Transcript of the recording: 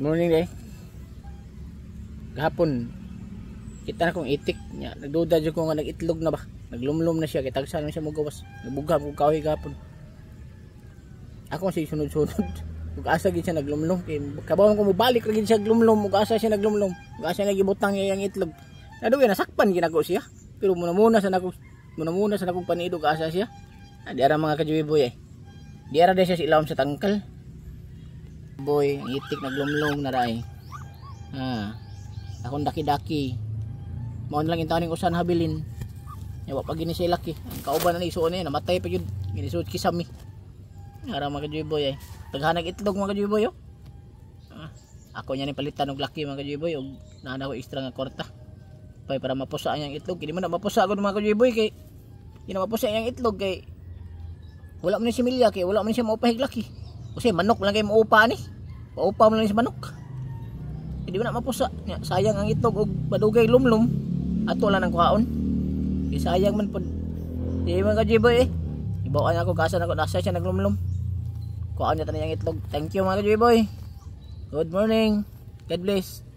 Morning day. Gahapon kita na kong itik nya, nagduda jud ko nga nag-itlog na ba. Naglumlum na siya kay tagsa naman siya mogawas. Nabugha ko kahoy gahapon. Ako si sunod-sunod. Ug asa gid siya naglumlum kay kabaw ko mobalik ra gid siya glumlum, ug asa siya naglumlum. Ug asa nagibutang niya yang itlog. Nadugi nasakpan gid nako siya. Pero muna muna sa nakong paniid ug asa siya. Ah, di ara, mga kajuy boy, eh. Di ara siya sa ilawom sa tangkal. Boy, ang itik naglumlum na ray. Ah. Akong daki-daki. Mao na lang intawon ning usan habilin. Ya, wa pa gini siya laki. Ang kauban na ni isuon niya namatay pa gyud. Ginisuot kisami. Ara, mga kajuy boy, eh. Daghanag itlog, mga kajuy boy, oh. Ah, ako niya ni palitan og laki, mga kajuy boy, og naa na ko extra nga kwarta. Pay para mapusa ang itlog. Kini man na mapusa gud, mga kajuy boy, kay di na mapusa ang itlog kay wala man ni similya, kay wala man siya maupahig laki. Kasi manok lang kay maupa ni. Paupa mo lang si manok. Hindi mo na mapusa. Nya, sayang ang itlog og padugay lumlum. Ato lang ang kuhaon. Kay sayang man pod. Di, mga kajuy boy, eh. Ibawaan ako kasa nako nasa siya naglumlum. Kuhaon niya tanan itlog. Thank you, mga kajuy boy. Good morning. God bless.